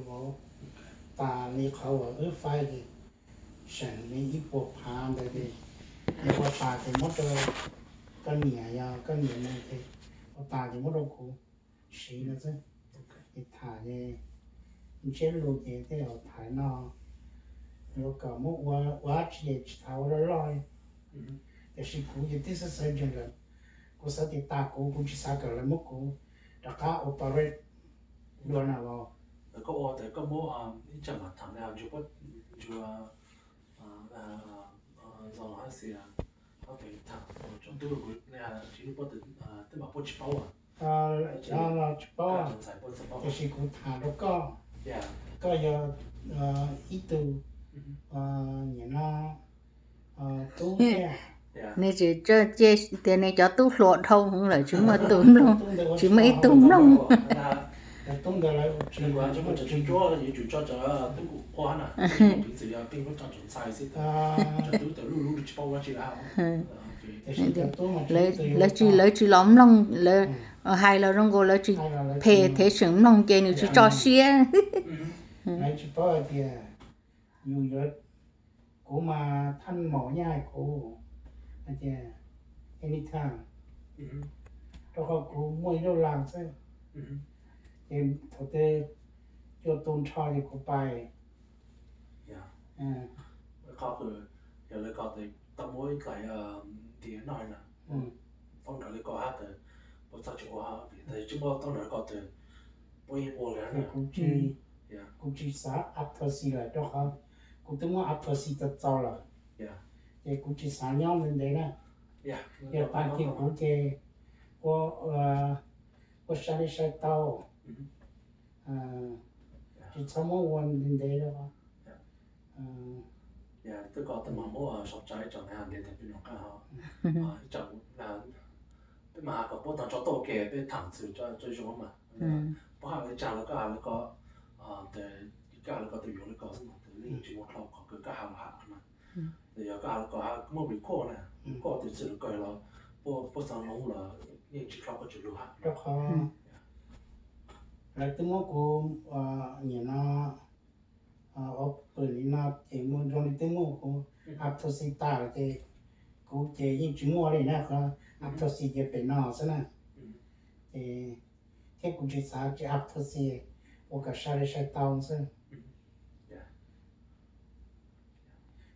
vauv, tas li qhov uas wb faib ces seem li ib puas phav ntawd ces yog ua tas ces muab rau koj niam, yog koj niam mus ces ua tas ces muab rau kuv siv no xwb. Ces tham ces ntsiab lus ces tej zaum tham no yuav kom muab ua ua dab tsi es tsis tas ua loj loj li. Tiam sis kuv ces twb xav xav ntsees lawm, kuv xav tias tas kuv, kuv tsis xav kom lawv muab kuv rov qab operate dua na los. Koj ua tas koj muab ib tsam mam tham li ntsuag, ntsuag zoo hab xia, koj tham tsoom tub, tsis muaj poj, tej mam poj tsis paub. Tsis paub, tiam sis kuv tham rau koj, koj yog ib tug, nyiam no, tub thiab. Nws tsis, tias nws cov tub hluas dhau hwv lawm tsis muaj tus mloog, tsis muaj ib tug mloog. Lawv tsis, lawv tsis los mloog, lawv hais los zoo nkaus lawv tsis phem thiab, tseem mloog ces nws tsis tso siab. Lawv tsis paub hais tias yus yuav, kuv mas thaj maum nyaj hais kuv hais tias anytime, rau qhov kuv muaj ib lub lag xwb, ces thaum twg cua tu nrho ces kuv pais. Qhov yog lawv kom tau muab ib tais nti noj na, tau nrad li ko hab tas puas txog tsis ua, vim tas tsis muaj tau nrad ko tas puas yeej ua li. Kuv tsis xav autopsy lawm rau qhov kuv twb muab autopsy tau txaus lawm, ces kuv tsis xav nyob ntev ntev na. Yog tas kiag kuv ces ua, ua sai li sai tau, tsis txhob muab ua ntev ntev li. Twb ko tas mam muab sau tsa ib tsoom ntev tas peb noj qab ho, ib tsoom, peb mam has kom puab tau tso tuaj ua ke peb tham txhwm tso zoo mas. Puab has li cas los koj has li ko, koj has li ko tus yuav li ko xwb mas, yeej tsis muaj dlhau qhov kws koj has los has na. Yog koj has li ko muaj record na, koj tus txhwm li ko los puab xav hloov los yeej tsis dlhau koj tsis lug has. Rau qhov lawv twb muab kuv nyiam no, ua pwm li no ces muaj zoo li twb muaj kuv autopsy tas lawm ces kuv ces yeej tsis muaj li na, qhov autopsy ces pem no xwb na. Ces thiab kuv tsis xav tsis autopsy, ua kom sai li sai tau xwb.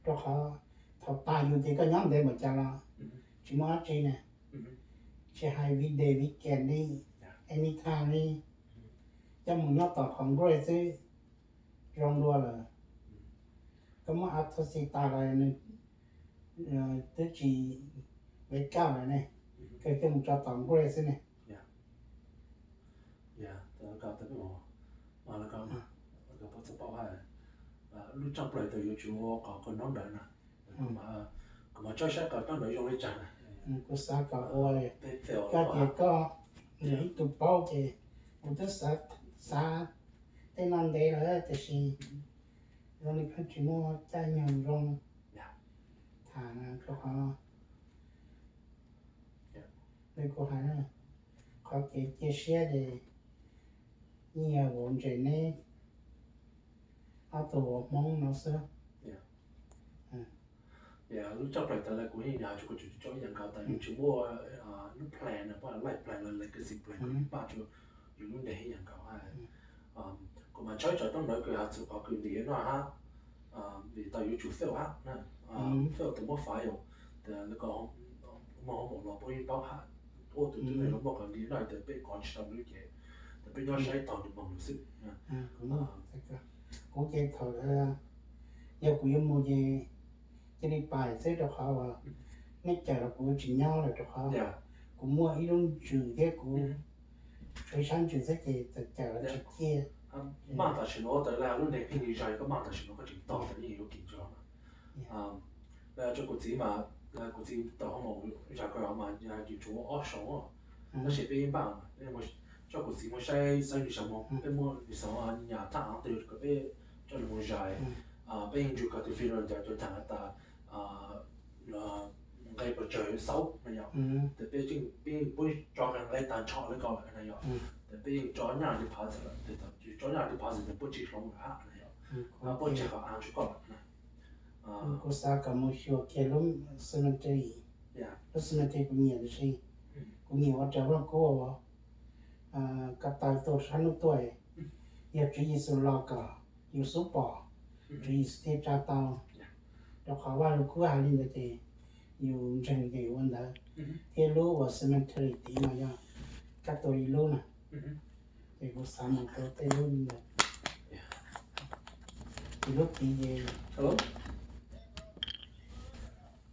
Rau qhov thaum tas yus ces koj nyob ntev npaum cas los tsis muaj dab tsi na, tsis hais weekday weekend li, anytime li, coj mus nyob tom Congress xwb zoo dua lawm. Koj muab autopsy tas los nws twb tsis wake up lawm ne, koj coj mus tso tom Congress xwb ne. Lub tshaj plaws tas yuav tsum ua qhov kws nyob ntawd na, kuv mam tshawb saib qhov nyob ntawd zoo li cas na. Kuv xav kom ua, koj tias koj yog ib tug paub ces kuv twb xav, xav tej no ntev lawm tiam sis zoo li pheej tsis muaj caij nyoog zoo tham na, rau qhov li kuv hais na, qhov kev cia siab ces yeej yog vauv ntses neb ob tug vauv Hmoob no xwb. Lub tshaj plaws tas lawm kuv yeej yog tsuas kuv tsuas tso ib yam nkaus tas yeej tsis muaj lub plan no, puab laij plan los legacy plan kuv paj tsuas yus lub ntees ib yam nkaus. Kuv mam tshawb tsawv rau ntawd kws has txug qhov kws ntim no hab, vim tas yuav tsum fail hab, fail tas muab fire, tas lawv kom muaj hauv maum los puab yeej paub hab, ua tus twg los muaj kom ntim no tas peb kov tsis tau lub cev, tas peb nyob saib taug nws moog lawm xwb. Kuv ces thaum yog kuv yuav mus ces cia li pais xwb rau qhov uas neb cawm los kuv tsis nyob lawm rau qhov kuv muaj ib lub ntsws thiab kuv tshuav ib sab ntsws xwb ces txawm cawm los tsis ciaj. Maj tam sim no tas lub neej pheej li zog, koj maj tam sim no koj tseem tau tas yeej yuav kev tso. Tso kuv txiv mas, kuv txiv tau hauv maum zag ko mas yus tshuav ob xyoos, tab sis peb npaj, tso kuv txiv mus saib xeeb li xyoo moog, peb muab li xyoo nyas thaj av twg kom peb coj nws mus zais, peb yeej ntsug kag tus fee los ncaws cov ncaag tas nqe pes tsawg xauv na yom, tas peb yeej, peb yeej puab tso kag nqe tag nrho li ko lawm na yom. Peb yeej tso nyaj deposit lawm, thaum yus tso nyaj deposit ces puab tsis hloov lawm hab, puab tsis qhov av tsuj koj lawm na. Kuv xav kom mus xyuas kiag lub cemetery, lub cemetery kuv nyiam tiam sis kuv nyiam ua raws Vaaj Lug Kub ua, ko taw tuaj sab hnub tuaj, yog Tswv Yexus los kom yus xub pom, Tswv Yexus thiaj tsa tau. Rau qhov Vaaj Lug Kub hais li ntawd ces yus ntseeg ces yus ua ntawd. Thiab lub uas cemetery tid mas yog kab tua ib lub na, ces kuv xav mus rau tej lub li ntawd. Ces lub tid ces Hello?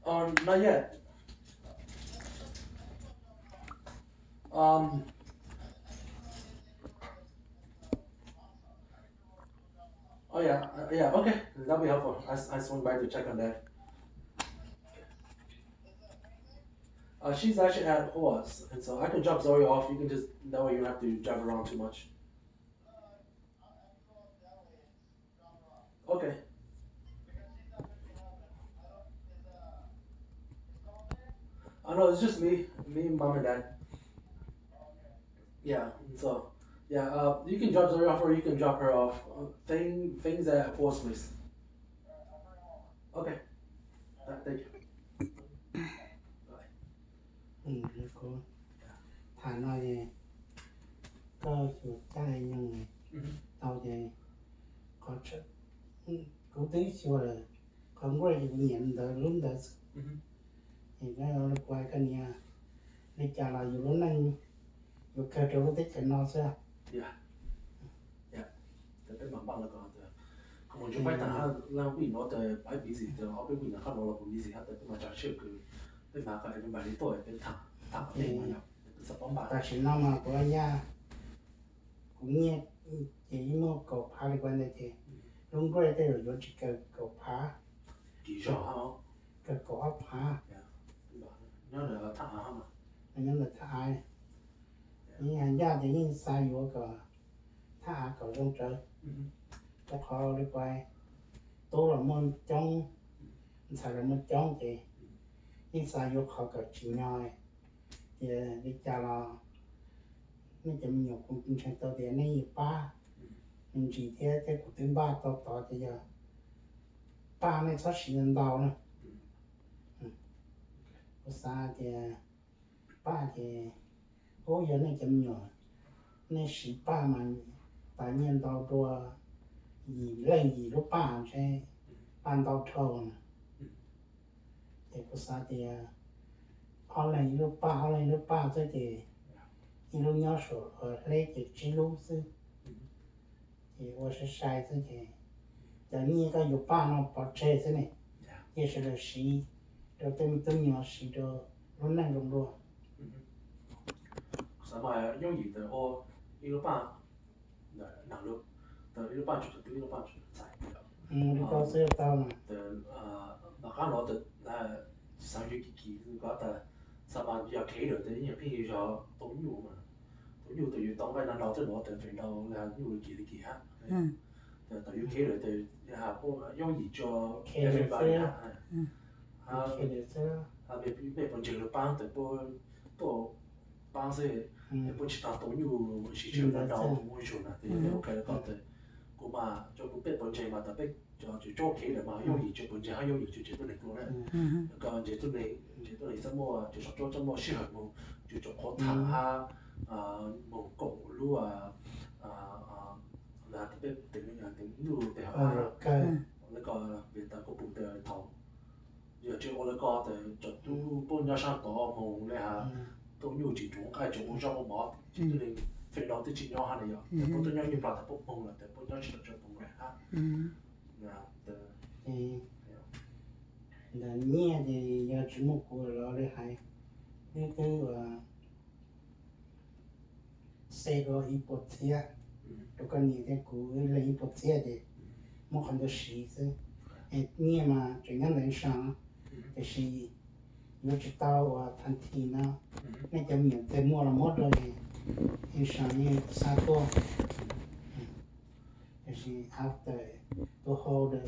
Um, not yet. Um, oh yeah, uh, yeah, okay, that'll be helpful. I, I swung by to check on that. Uh, she's actually at Hoas, and so I can drop Zoe off. You can just, that way you don't have to drive around too much. Okay. Oh no, it's just me, me, mom and dad. Yeah, so, yeah, uh, you can drop Zoe off or you can drop her off. Uh, Feng, Feng's at Hoas, please. Okay. Uh, thank you. Bye. Tham no es koj xyuas caj nyoog tau ces qhov, kuv twb xyuas lawm, qhov nkuaj ces kuv nyiam ntawd lub ntawd xwb. Es koj ua li kuv hais koj niam, li cas los yus lub neej yuav kawg rau lub teb chaws no xwb. Peb mam npaj los ko, kuv mus ntsia paib tas hab, lab vij no tas paib busy tas ob peb vij no qab no los kuv busy hab tas peb mam tsa sij kws peb mam kom everybody tuaj peb tham, tham peb mas yog peb xav paub npaj. Tam sim no mas kuv yaj, kuv nyiaj ces ib muaj kaum phav li kuv ntawd ces lub nkuaj tej zaum yuav tsis kawg kaum phav, kawg kaum ob phav, nyob ntawm thaj av. Yeej hais ncaj tias yeej xav yuav kom thaj av kom zoo tsawv, rau qhov li kuv hais, tub los muaj coob, ntxhais los muaj coob ces yeej xav yuav qhov kom tsim nyog tias li cas los nej cov me nyuam kuv ntseeg tau tias nej yeej pab me ntsis thiab, thiab kuv twb npaj tau tod ces yog paj nej txhob siv ntau na. Kuv xav tias paj ces, ub, yog nej cov me nyuam nej siv paj mas tas nyiaj ntau dua yim leej yim lub paj ntshe paj ntau dhau na. Ces kuv xav tias ob leeg ib lub paj, ob leeg ib lub paj xwb ces ib lub nyob saum hleb ces tsib lub xwb. Ces ua sai sai xwb ces cov nyiaj koj yuav paj no pov tseg xwb ne, cia sawv daws siv rau tej me tub me nyuam, siv rau lub neej zoo dua. Xav mas yooj yim tas ua ib lub paj, ib lub paj tsuas tub ib lub paj tsuas ntxhais. Li ko xwb tau mas. Tom qab no xav yus kim kim ko tas, xav mas yog khev lawm tas ib nyuag pheej yog tau nyuj mas, tau nyuj tas yus tau nqaij no nrau tej no tas feem ntau nyuj li kim li kim hab. Tas yus khev lawm tas yooj yim tso everybody hab. Peb pawg ntseeg lawv paab tas puab tuaj paab xwb, puab tsis tas tau nyuj siv tsis nrau mus zus na. Tes yog ua ko tas kuv mas cov kuv peb pawg ntseeg mas tas peb cov tsis tau khev lawm mas yooj yim tso pawg ntseeg hab yooj yim tso tsev tuab neeg dlua na. Ko ntseeg tuab neeg, ntseeg tuab neeg txhob muaj, tsis tau, txhob muaj sij hawm mus tsis tau qhuav tham hab mus koom lub peb tes nyuj tes hauv qab. Ua li ko vim tas kuv pum tas thaum yog tsis ua li ko tas cov tub puab nyob sab tod moog le hab tuaj nyuj tsis ntsuav nqaij tsis ua zoj ua mov, tsis tuaj le, feem ntau twb tsis nyob hab na yog tas puab tuaj nyob nyuj plag tas puab moog lawm tas puab nyob tsis tau tso poos le hab. Ntawm nyiaj ces yog tsis muaj kuv los li hais, wb twb ua xe dua ib puas txhiab rau koj niam thiab kuv, wb leej ib puas txhiab ces muab qhov ntawd siv xwb. Es nyiaj mas tseem nyob ntawm ib sab, tiam sis yuav tsis tau ua thaj thim no, nej cov me nyuam tes muaj los muab rau es ib sab yeej xa tuaj. Tiam sis after tus hold the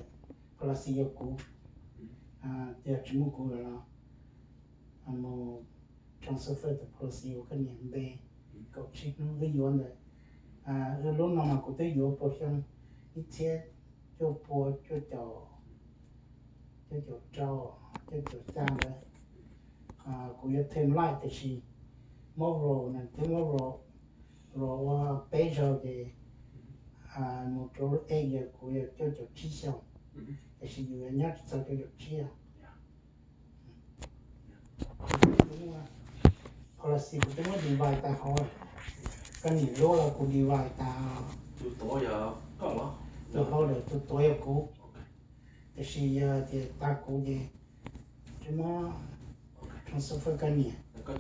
policy yog kuv, yog tsis muaj kuv lawm los mus transfer the policy ua koj niam npe, kaum tsib hnub wb yuav ntawd. Wb lub no mas kuv twb yuav puag xyoo ib txhiab cuaj pua cuaj caum, cuaj caum rau, cuaj caum xya ntawd. Kuv yuav them laij tiam sis muab roll, nws twb muab roll, roll ua peb zaug ces mus rau lub eight yog kuv yog cuaj caum tsib xyoo, tiam sis yus yuav nyob tsis txog cuaj caum tsib. Policy kuv twb muab divide tas hauv, koj niam lub los kuv divide tas, tus holder tus tuav yog kuv, tiam sis yog tias tas kuv ces twb muab transfer koj niam. Tus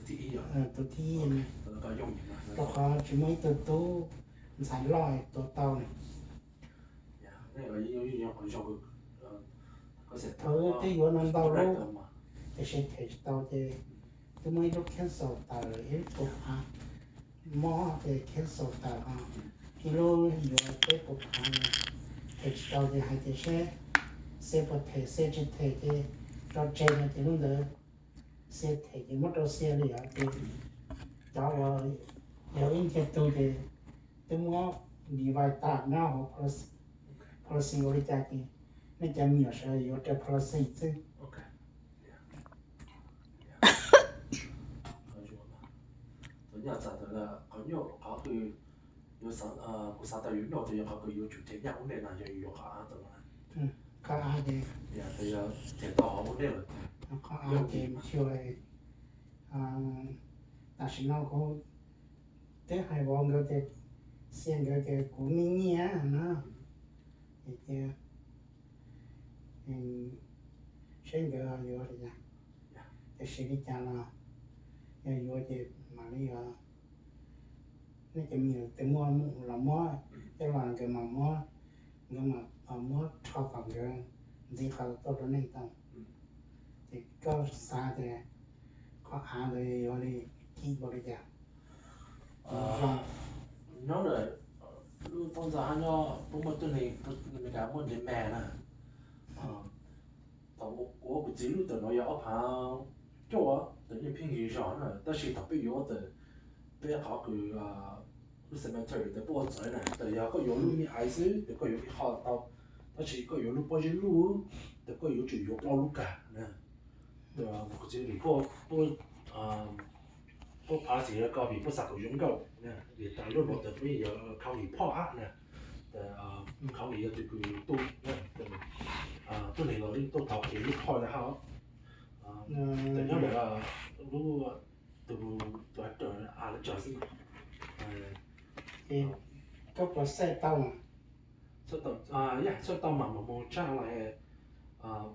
thib ib, rau qhov tsis muaj ib tug tub ntxhais loj tuav tau na. Thaum wb twb yuav no ntau lub, tiam sis them tsis tau ces twb muab ib lub cancel tawm, ib lub pua phav mob ces cancel tawm ho, ib lub yuav peb pua phav no them tsis tau ces hais tias seb xia puas them, xia tsis them ces tso tseg no ces lub ntawd xia them ces muab rau xia li os ces cov uas yog ib nce tug ces twb muab divide tas nyob hauv policy ua li cas ces nej cov me nyuam sawv daws yuav raws policy xwb. Qhov nyuaj, qhov kws kuv xav tau yuav nyuaj tau yog qhov kws yuav tsum them nyaj ub ntej no yog yuav qhov av tau no. Qhov av ces yog them tau hauv ub ntej lawm, qhov av ces xyuas tam sim no kuv twb hais vauv nkawd tias, xia nkawd tias kuv nyiaj nyiaj na, es tias seb nkawd yuav li cas, tiam sis li cas los yog yuav ces mam li, nej cov me nyuam tus muaj los muab coj los nkawd mam muab, nkawd mam muab rho kom nkawd ntxiv qhov tuaj rau nej tau. Ces koj xav tias qhov av ntawd yuav li kim npaum li cas? Nyob ntawm lub toj ntxas hab nyob puab muaj tuab neeg Amelikas muaj demand na. Thaum kuv ua kuv txiv lub tawm no yog ob phav cuaj, tawm yeej pheej zig zog na, tab sis thaum peb yuav tawm peb qhov kws lub cemetery tawm puab ua txawv na, tawm yog koj yuav lub me aiv xwb ces koj yuav ib qho tau, tab sis koj yuav lub pob zeb luj ces koj yuav tsum yuav plaub lub kag na. Kuv txiv vim puab, puab pass ko vim puab xav kom zoo nkauj, vim tas lub no tawm puab yeej yog county park hab na, county yog tus kws tu, tuab neeg los yeej tuaj tau kev lub park na hab. Tawm nyob ntawm lub, tus, tus actor a lawv tso xwb. Koj puas xav tau? Yog xav tau mas mam mus tshaj los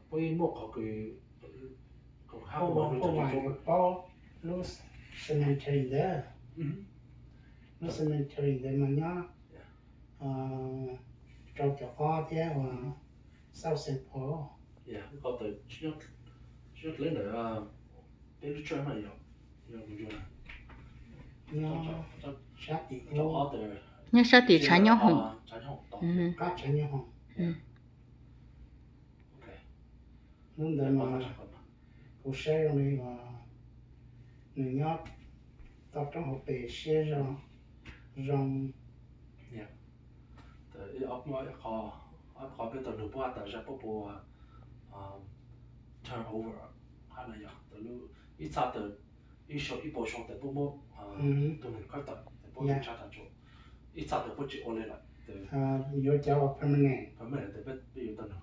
puab yeej muaj qhov kws, kuv hab, puab vam paub lub cemetery ntawd, lub cemetery ntawd mas nyob rau caum ob thiab uas South Saint Paul. Tsis nyob dleb ntawm peb lub tsheb mas yog, nyob sab tim, nyob sab tim tshav nyob hoom, qab tshav nyob hoom. Hnub ntawd mas kuv saib zoo li uas nws nyob toj roob hauv pes siab zoo, zoo. Ib qho peb tau nug puab tas zaj puab puas turnover hab na yog ib txha tawm ib puas xyoo tas puab muab tus neeg khawb tawm tas puab tsis tshaj tas tsuas ib txha tas puab tsis ua li lawm. Yuav cov permanent, permanent tas peb yuav tau nug.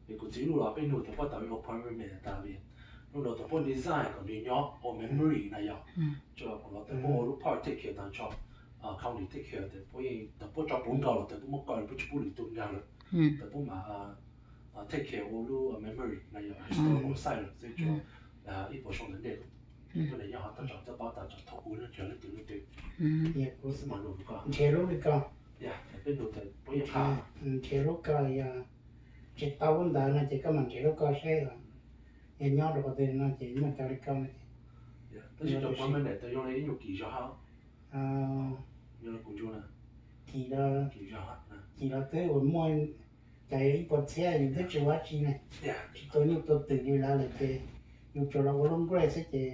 Vim kuv txiv luj los peb nug tas puab tau ib lub permanent tas vim lub no tas puab design kom nws nyob ua memory na yog. Tsuas kuv los tas puab ua lub park take care tas tso, county take care tas puab yeej tas puab tso puv nkaus los tas puab muab kaw puab tsis pub lwm tus nkag lawm, tas puab mam take care ua lub memory na yog historical site lawm xwb tsuas ib puas xyoo ntawd ntej tuab neeg nyob ho tas tso txawj paub tas tso thaum kuv nug tso leej twg leej twg. Kuv xav nrhiav lub li ko, peb nug tas puab yeej qha, nrhiav lub ko yog tsis tau lub ntawd no ces koj mam nrhiav lub ko seb yog nyob rau qhov twg no ces muaj cov li ko no ces. Tab sis cov permanent tas yog li ib nyuag kim zog hab. Yog li kuv ntsug na, kim, kim zog, kim los twb uas muaj cas ib puas txhiab yus twb tsis ua dab tsi ne, tsis tua nyuj tua twm li lawv lawm ces yus tsuas los ua lub grade xwb ces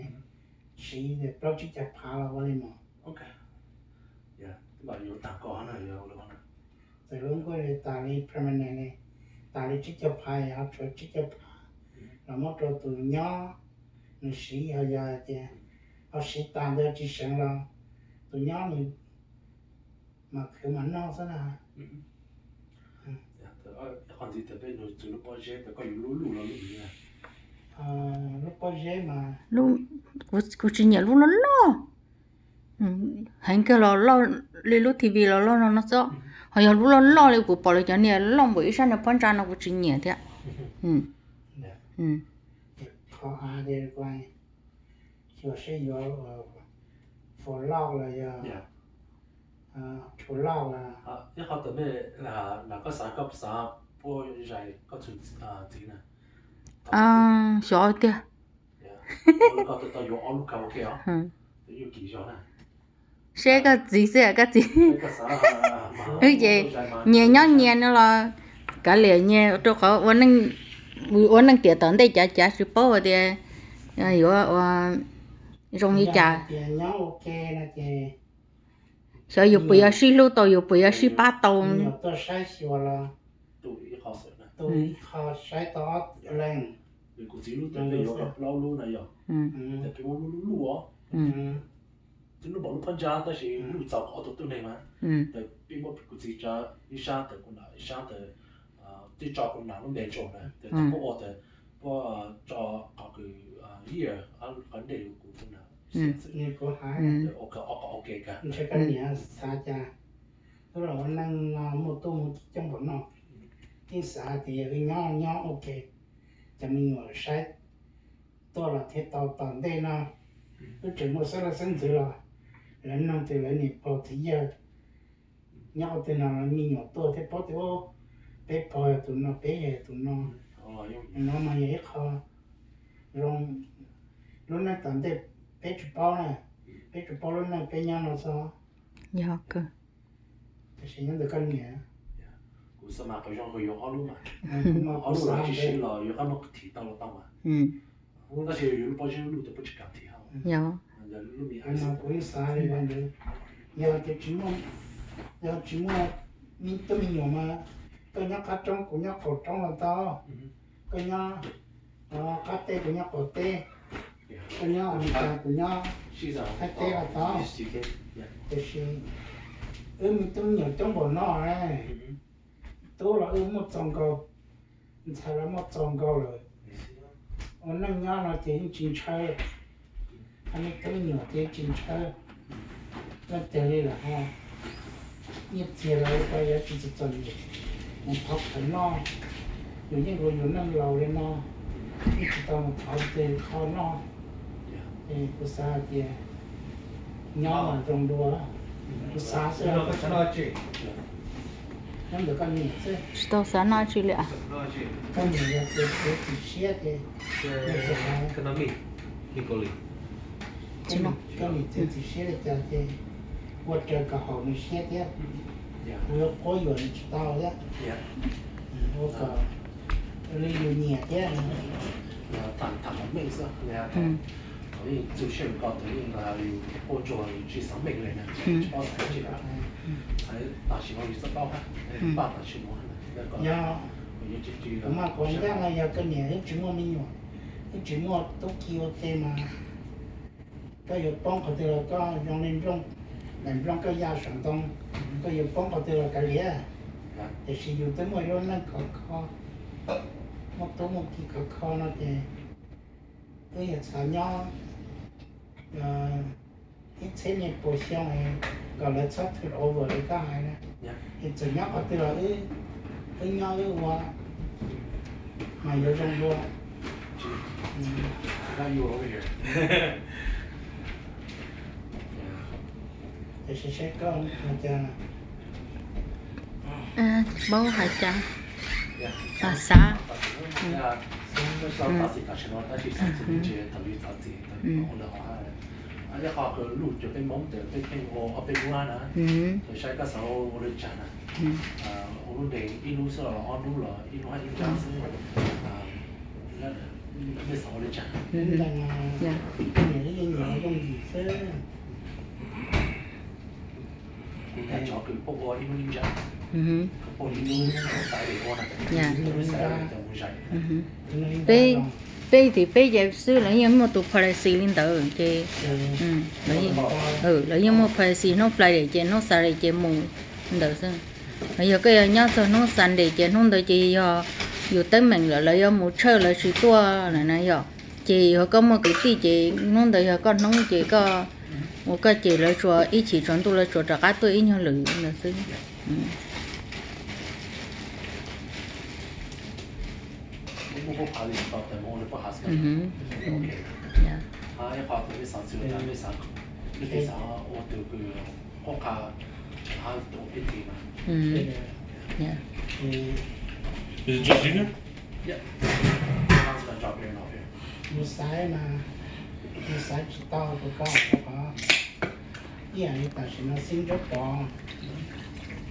siv plaub tsib caug phav los ua li mas. Txawm lub nkuaj li tas li permanent li, tas li tsib caug phav ho tshuav tsib caug phav los muab rau tus nyob nws siv, ho yog tias ho siv tas ntawd tsis seev los tus nyob nws mas khwv mas noj xwb na. Lub pob zeb mas kuv tsis nyiam lub loj loj heev kawg los loj li lub T V los loj no no xwb. Ho yog lub loj loj li kuv pom lawv cov niag loj npaum ib sab niag phab ntsa no kuv tsis nyiam thiab. Qhov av ces xyuas seb yuav for loj los yog tshua loj los. Ib qhov tawm mej, koj xav koj xav puab zais koj txhua txiv na. Xyov tiag. Seb koj txiv xwb koj txiv. Wb ces nyias nyob nyias no los kav liam nyias rau qhov ua neej tiam tom ntej cav cav tsis paub tias yuav ua zoo li cas. Xyov yus puas yuav sib hlub tau, yus puas yuav sib pab tau. Saib xyuas los tu ib qho saib tau ob leeg. Kuv txiv lub teb yuav plaub lub na yog, lub lub os, tib lub npaum lub phab ntsa tab sis lub txaus ob tug tub neeg mas. Tes peb muab kuv txiv tsa ib sab tes kuv nam ib sab tes, twb tso kuv nam lub npe tso na tes tau puab ua tes puab tso qhov kws year qhov date kuv nam ua qhov ok kag. Ntshe koj niam xav cas, wb los ua neej no muaj tub muaj ki coob npaum no, yeej xav tias wb nyob nyob ok, cov me nyuam saib tuaj los thiaj tau tom ntej no. Wb tseem muaj xeeb leej xeeb ntxwv los lawv noog tias lawv niam pog txiv yawg nyob qhov twg no, me nyuam tuaj thiaj paub tias peb pog yog tus no, peb yawg yog tus no. No mas yog ib qho zoo, lub neej tom ntej peb tsis paub na, peb tsis paub lub neej peb nyob no xwb. Yog kawg. Tab sis nyob ntawm koj niam. Kuv xav mas qhov zoo kawg yuav ob lub mas, ob lub los tsis sib los yuav qab muab thim tau los tau mas. Tab sis yus lub pob zeb lub tes puab tsis kam thim hauv. Yog. Kuv xav li ntawd, yog tias tsis muaj, yog tsis muaj tub me nyuam mas koj nyob qab roob kuv nyob qaum roob los tau, koj nyob qab teb kuv nyob qaum teb, koj nyob Amelikas kuv nyob qab teb los tau. Tiam sis wb me tub me nyuam coob npaum no, tub los wb muaj txaus nkaus, ntxhais los muaj txaus nkaus lawm. Ua neej nyob no ces yeej tsis ntshaw, me tub me nyuam ces yeej tsis ntshaw. Leej twg li lawm ho nyiaj txiag los ua yuav tsis txom nyem, mus thov khawv noj, yus yeej ua yus neej laus li no, yeej tsis tau mus thov leej twg kho noj. Es kuv xav hais tias nyob mas zoo dua, kuv xav xwb. Nyob ntawm koj niam xwb. Tsis tau xav noj tsi li. Koj niam yog tus txiav txim siab ces, koj niam txiav txim siab li cas ces ua raws kom haum nws siab thiab. Kuv yuav quab yuam nws tsis tau thiab. Ua kom li yus nyiam thiab. Tham meej xwb, thaum yeej txug sij hawm ko thaum yeej yus quaj ntsuag yus tsis xav meej li na, tsis paub xav dab tsi lawm. Tam sim no yus txawj paub hab, npaj tam sim no. Yog kuv mas kuv ncaj no yog koj niam wb tsis muaj me nyuam, wb tsis muaj tub ki ua ke mas koj yuav poob qhov twg los koj zoo li nplooj, daim nplooj koj ya saum ntoo, koj yuav poob qhov twg los kav liam. Tiam sis yus twb muaj ib lub neej khov kho, muaj tub muaj ki khov kho no ces wb yog xav nyob ib txhiab niaj puas xyoo kom lawv txhob turn over li koj hais na. Es txawm nyob qhov twg los wb nyob wb ua mas yuav zoo dua. Tiam sis saib koj hais cas. Paub hais cas. Xav xav. Tab sis tam sim no tab sis xav txog txij thaum yus xav txij thaum yus ua lawm hov, ib qho kws luj cuag peb Hmoob tes peb pheej ua ob peb hnub na. Thaum saib koj xav ua lub tsag na, ua lub neeg ib hnub xwb los ob hnub los ib hnub hab ib nrab xwb. Peb, peb tim peb ces xwb lawv yeej muaj tus policy li ntawd ces, lawv yeej muaj policy hnub Friday ces hnub Saturday ces mus ntawd xwb. Los yog koj yuav nyob txog hnub Sunday ces hnub ntawd ces yog yus teeb meem lawm, lawv yuav mus church lawv tsis tuaj na yom. Ces yog koj muaj kwv tij ces hnub ntawd yog koj hnub ces koj ua koj ces lawv tsuas ib chim tsaus ntuj lawv tsuas rov qab tuaj ib nyuag lwm ntawd xwb. Yus xaiv mas, yus xaiv tsis tau rau koj, rau qhov ib yam li tam sim no Xib Nruab Pov,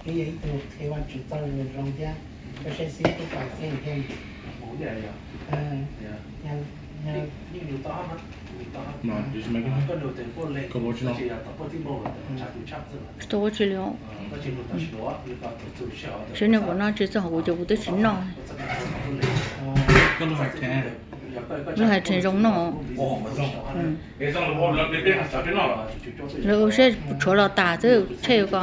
nws yog ib tug qhia Vajtswv txoj lus zoo thiab, koj saib Xib Nruab Pov txij thiab. Tsis tau ua tsi li. Tsis nws kuv noj tsis txog hauv kuv ces kuv twb tsis noj. Lub hais tseem zoo noj. Lawv ua siab tshuav los tas xwb, tsheb ko.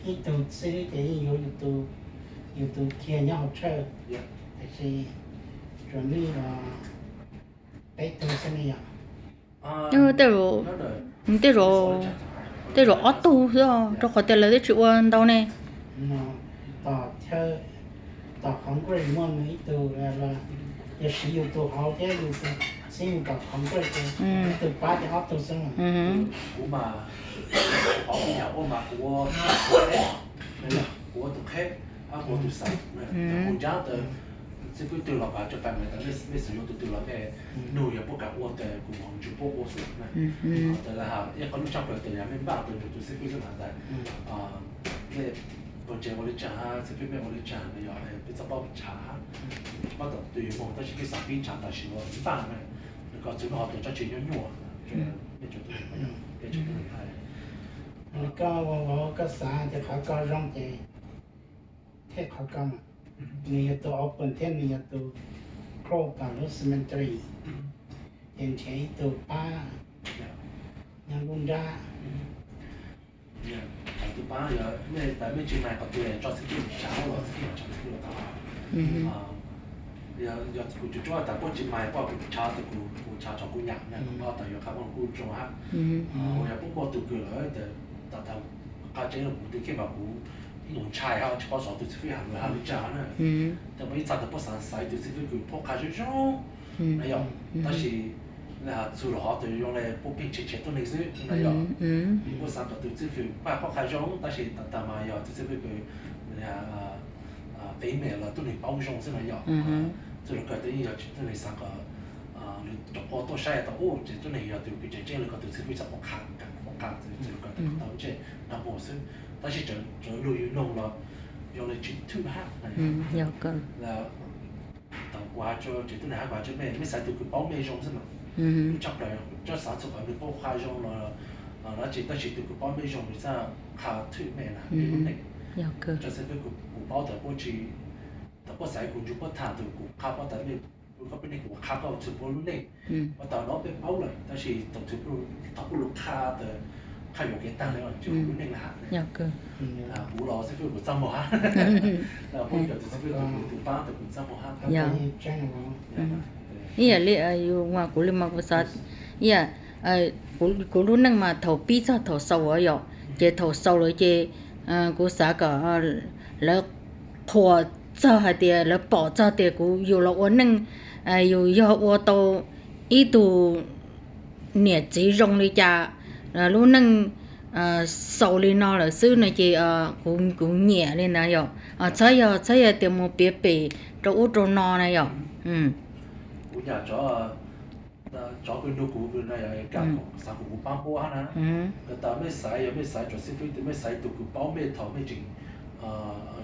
Ib tug xib ces yeej yuav yus tus kiag nyob hauv tshawj, tiam sis tsuas nej peb tug xwb ne yom. Tej zaum, tej zaum ob tug xwb, rau qhov tias lawv twb tsis ua ntau ne. Tom chaw, tom qhov nkuaj muaj nws ib tug, yog siv yus tus hauv thiab yus tus xib mus tom qhov nkuaj ces ib tug pab ces ob tug xwb. Kuv mas, kuv ua tus qheb, kuv ua tus xav, kuv ncab tas xib fwb twg los kuv hais rau fam tas mej xav yuav tus twg los mej nug yog puab kam ua tas kuv mam ntsug puab ua xwb. Tas ib qho lub tshaj plaws tas yog mej npaj tas nrug tus xib fwb xwb tas mej pog ntse ua li cas, xib fwb mej ua li cas no yog peb txhob paub ntshav, paub tom twg yuav moog tab sis peb xav pib ntshav tam sim no npaj na, rau kom txhua lub hov tas tsob tsev nyuaj nyuaj. Koj ua koj xav ces qhov koj zoo ces thiaj qhov koj mas. Nws yog tus open thiab nws yog tus close tom lub cemetery, ces nrhiav ib tug pab nyob nruab nrab. Tus pab yog mej tas mej tsis mag qhov twg tso xib fwb mus tsav los xib fwb tso xib fwb los tau. Yog kuv tsuas tsuab tas puab tsis mag puab kuv tsav tas kuv tsav tso kuv nyam na, kuv npaj tas yuav qab moog kuj zoo hab. Yog puab muaj tus kws lawm tas tas qab tseeb los kuv twb kev mas kuv ib nus ntshai hab tsis paub xyov tus xib fwb has lus has li cas na. Tas muaj ib txha tas puab xav xaiv tus xib fwb kws paub qha zoo zoo na yom, tab sis txhua lub hov tas zoo le puab pheej tshev tshev tuab neeg xwb na yom. Puab xav kom tus xib fwb pab paub qha zoo tab sis tas tas mas yog tus xib fwb kws peb me los tuab neeg paub zoo xwb na yom. Txhua lub kws tas yeej yog tuab neeg xav kom lwm cov quas tuaj saib tas ub ces tuab neeg yog tus kws tseem tseeb li ko tus xib fwb txawm paub qha, paub qha txhua lub kws tas tau ntsej tau muag xwb. Tab sis txawv lug yug noog los zoo le tsis thwj hab. Tau kuv has rua tsev tuab neeg hab kuv has rua mej, mej xaiv tus kws paub mej zoo xwb mas. Lub tshaj plaws tsob xav txhua qhov nws paub qha zoo los dab tsi tab sis tus kws paub mej zoo nws txhaj qha thwj mej na mej lub neej. Tso xib fwb kuv paub tas puab tsis, tas puab xaiv kuv ntsug puab tham tus kuv qha paub tas mej, koj peb neeg kuv qha koj txhua puab lub neej. Puab tas no peb paub lawm tab sis thaum puab lug qha tas qha yuam kev taag le tsis kuv lub neej le hab. Kuv los xib fwb kuv txaj muag hab. Puab yog tus xib fwb tus paab tas kuv txaj muag hab. Ib yam li yus mas kuv li mas kuv xav, ib yam kuv lub neej mas thaum pib txog thaum xaus yom, ces thaum xaus lawm ces kuv xav kom lawv qhuas txog hais tias lawv pom txog tias kuv yus los ua neej, yus yog ua tau ib tug niam txiv zoo li cas, lub neej xaus li no lawm xwb no ces kuv nyiam li ntawd yom. Txhob yog, txhob yog tias mus piav pem rau ub rau no na yom. Kuv nyam cov, cov kws nug kuv kws na yog kam xav kom kuv paab puab hab na. Kws tas mej xaiv, yog mej xaiv tsoom xib fwb, mej xaiv tus kws paub mej thaum mej tseem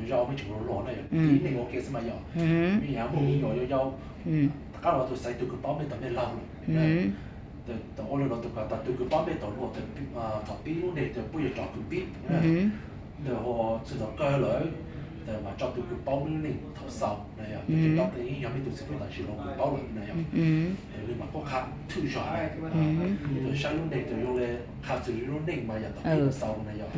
yau, mej tseem hluas hluas na yog, pib neej ua ke xwb mas yog, mej nyam muaj me nyuam yau yau, rov qab los tus xaiv tus kws paub mej thaum mej laug lawm. Thaum ua le nuav tus kws, tas tus kws paub mej thaum hluas, thaum pib lub neej tas puab yuav rov kws pib. Ntawm ho txug thaum kawg lawm, tas mas tso tus kws paub lub neej thaum xaus na yog, tes tes yeej yog mej tus xib fwb tam sim no kws paub lawm na yog. Tes li mas puab qha thwj zog na, tes saib lub neej tes zoo le qha txug lub neej mas yog thaum pib thaum xaus na yog.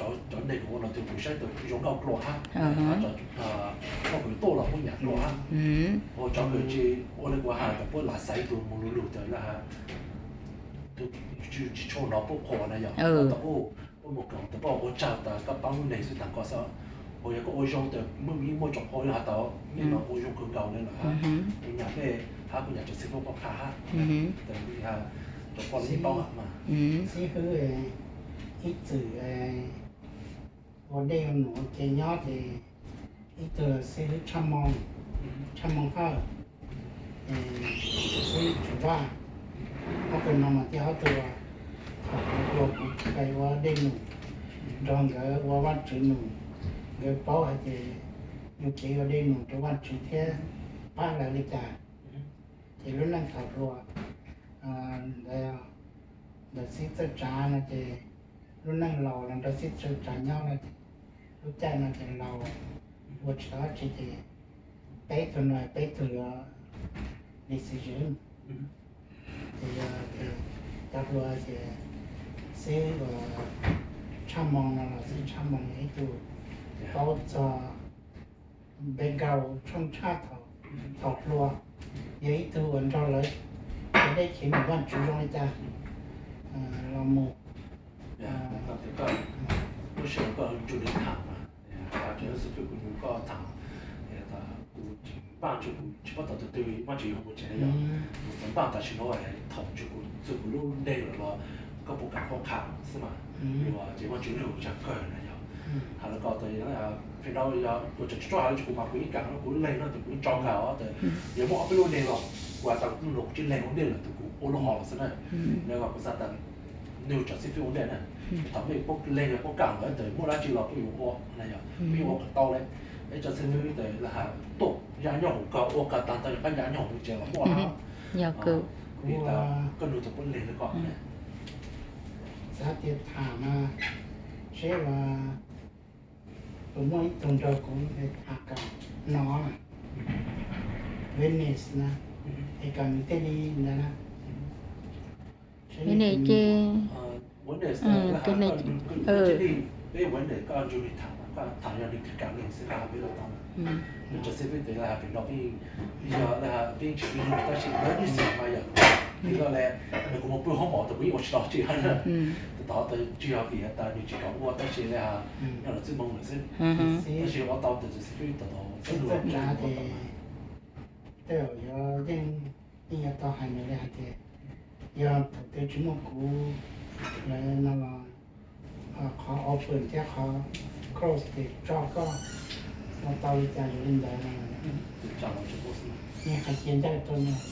Cov neeg kws ua no tes kuv saib tas zoo nkauj dlua hab, cov kws tuaj los puab nyam dlua hab. Ho cov kws tsi ua le kuv has tas puab lam xaiv tus mus lug lug tas la has, tsi tshua nov puab qhuas na yog, tas puab mus koom tas puab ua tsaug tas koj paub lub neej xwb tas koj xwb. Ho yog koj ua zoo tas muaj me muaj tsoom qhua has tas nej no ua zoo kawg nkaus le lawm hab, kuv nyam mej hab kuv nyam tsoom xib fwb puab qha hab. Tas li has, tsoom qhua li paub mas. Xib hwb ib txwm ua dej ua num ua ke nyob ces ib tug xib hwb Tshaj Moo, Tshaj Moo Hawj, xib hwb Tsuv Vaj, ob tug no mas thiaj ob tug thaum kuv hluas kuv pais ua dej num nrog nkawd ua Vaajtswv num, nkawd paub hais tias yus kev ua dej num rau Vaajtswv thiab pab lawv li cas. Ces lub neej thaum hluas ntawd xib hwb Txawj Tsav no ces lub neej laus los nrog xib hwb Txawj Tsav nyob no ces lub caij no ces laus ua tsis tau dab tsi ces peb tug no peb tug yuav decision. Ces yog cov hluas ces xib hwb Tshaj Moo no los xib hwb Tshaj Moo yog ib tug paub txog background tshooj tshaj thaum hluas, yog ib tug uas nrog lawv ua dej khiav mus Vaajtswv zoo li cas los mus. Lub sij hawm koj nrug li tham mas, tas tsis yog xib fwb kuv nug koj tham, kuv tsis npaaj tsuas kuv tsis paub tau tus twg, Vaajtswv yuav hu ua tsev yog, kuv txawm npaaj tam sim no thaum tsuas kuv txug kuv lub neej lawm los koj puas kam qhuab qha xwb mas, yuav ces Vaajtswv lug zag kawg na yog. Has los koj tas, feem ntau yog kuv tseem tsis tau has tsi kuv mas kuv yeej kam no kuv leeg no tes kuv yeej tso kag os tas, yog muaj ob peb lub neeg los kuv has tas kuv tsis leeg ua ntej lawm tes kuv ua lub hov los xwb na. Yog kuv xav tas nug tsoom xib fwb ua ntej na, thaum mej puab leeg puab kam lawm tes muaj dab tsi los puab yuav ua na yog, puab yuav ua kom tau le. Ib tsoom xib fwb tes la has tuaj ya nyob hoom kawg ua kawg tag ntawd rov qab ya nyob hoom tsev los muaj hab. Yog koj nug tau puab leeg li koj ne. Xav tias tham mas seb puas muaj ib tug nrog kuv tham kom no, witness na, es kom nws thiaj li ntawd na. Witness ces, witness, peb witness koj nrug li tham, koj tham yog nws kam leeg xwb koj peb los tau. Nws tsoom xib fwb tes la has pem no peb yog la has peb tsis nug tab sis lawv ib xwm mas yog li koj le, nws kuv mus pw hoob mom tes kuv yeej ua tsis tau tsi hab na. Tes tod tes tsis yog vim has tas nws tsis kam ua tab sis le has nyob lawv txwj hmoo lawm xwb. Tab sis ua tau tes tsoom xib fwb tes tod xwb nug. Tej zaum yuav yeej, yeej yuav tau hais nws li hais tias yog thaum twg tsis muaj kuv lawm no los qhov open thiab qhov close ces tso koj ua tau li cas yuav li ntawd no. Yeej hais cia ncaj rau nws.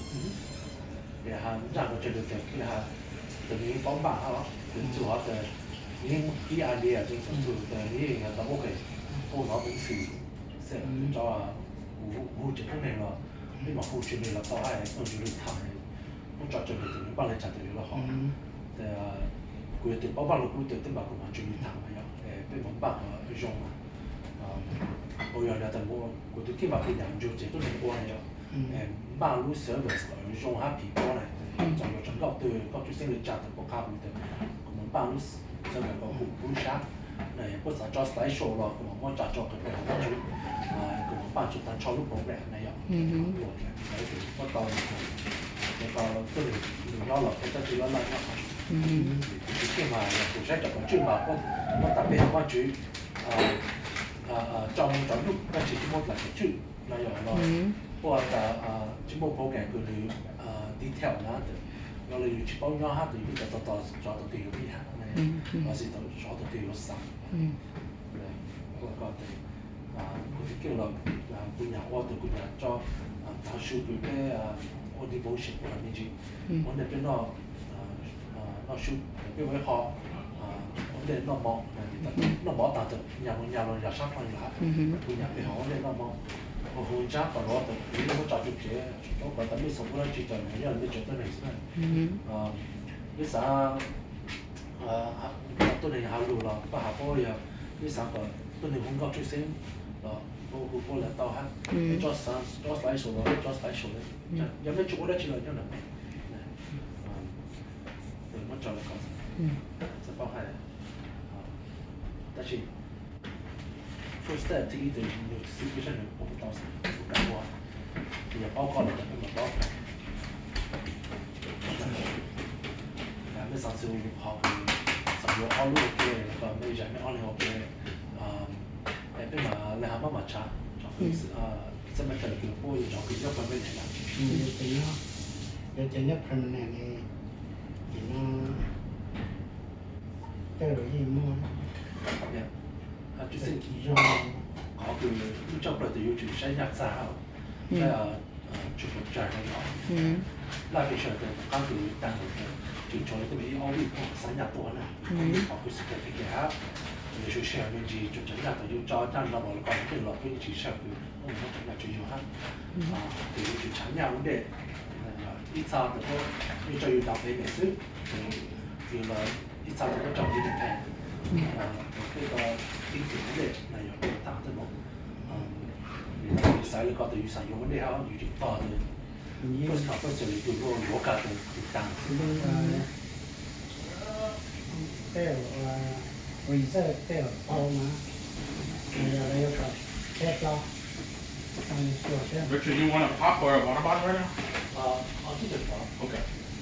Tes nws yeej paub npaj hab, tes txug hov tes yeej ib idea tes txug tes yeej tau ua ke, ua no tes xwm, xwm tso kuv hu tsev tuab neeg los peb mam hu tsev neeg los tau hab, tau nrug li tham, muab tso tseg tes nws npaj le tsam tes nws los hov. Tes kuv yog tus paub npaj lug kub tes tej npam kuv mam nrug li tham mas yog peb mam npaj kom zoo mas. Ua yog li tes kuv tus kheej mas kuv nyam nrug tsev tuab neeg ua na yog, npaj lub service kom zoo hab phim kuab na, txawm yuav tsav nkauj twg koj tshwj xeeb li tsam tes puab qha kuv tes kuv mam npaj lub service kom hum lub sab. Puab xav tso slide show los kuv mam muab tsa tso kawg pem hauv Vajtswv, kuv mam npaj tsuas tag nrho lub program na yog. Puab tau, puab tau tuab neeg nyob los puab tab tsi laj laj nyob qhov, kuv tus kheej mas yog kuv saib cov koom tswj mas puab tas peb hauv Vajtswv tso mus cov lub tab tsi tsis muaj dlaim koom tswj no yog los puab tas tsis muaj program kws nws detail na tes Yog li yus tsis paub nyob hab tus yus tau tos tsov tau twg yuav pib hab, los sis tsov tau twg yuav xav. Ko tes kuv twb keej los kuv nyam ua tus kuv nyam tso tav su kws peb ua devotion ua me ntsis, ua ntej peb noj, noj su, peb ua ib qho ua ntej noj mov, noj mov tag tawm nyam mus nyam los yog sab plaj yog hab, kuv nyam peb ho ua ntej noj mov, ua hu ntsab kom luag tawm kuv yeej muab tso tsua tsev, tsuas tau kom tau mej xav ua dab tsi tso nws yog mej tsev tuab neeg xwb na. Peb xav tuab neeg has lug los pab has paub yog peb xav kom tuab neeg hu nkauj tshwj xeeb los hu hu lawv tau hab, peb tso xaiv saum los peb tso xaiv saum, yog mej tsis ua dab tsi los nyob ntawm mej. Muab tso lawv ko xwb, txawm paub hais, tab sis first step thib ib tes nws xib peb sab nws ua tau xwb, kuv kam ua, yog paub koj los peb mam paub. Mej xav xwb qhov kws xav yuav ob lub ua ke, los mej zam mej ob leeg ua ke, es peb mam le has mab mam tshav, xab mej tawm kws puab yuav zov kws nyob permanent na. Yuav cov nyob permanent li, ces no tej zaum yeej muaj. Qhov kws lub tsaj plaws tes yuav tsum saib nyaj txag, saib tshwm tus tsag no, laj pes sawv tes tom qab kws tag tes tseem tshuav li tej me ib ob vij phooj xav nyaj tuaj na, qhov kws certificate hab, lawv sawv sij hawm me ntsis tseem tshuav nyaj tes yuav tso nyaj no los koj twb los peb yeej tsis sij hawm kws muab tso nyaj tso yug hab, tes yuav tsum tshav nyaj ua ntej, ib txha tes puab yeej tso yug down payment xwb, yog los ib txha tes puab tso yug down payment, tej ko tib tes ua ntej na yog tej tag tej no. Yus xaiv li ko tes yus xav yuav ua ntej hab yus tseem tog tes first come first serve li tus luag yuav kag tes yus tag. Tej reserve tej tau mas, yog lawv yuav kom peb plaub, xyuas thiab. Richard, you want a pop or a water bottle right now?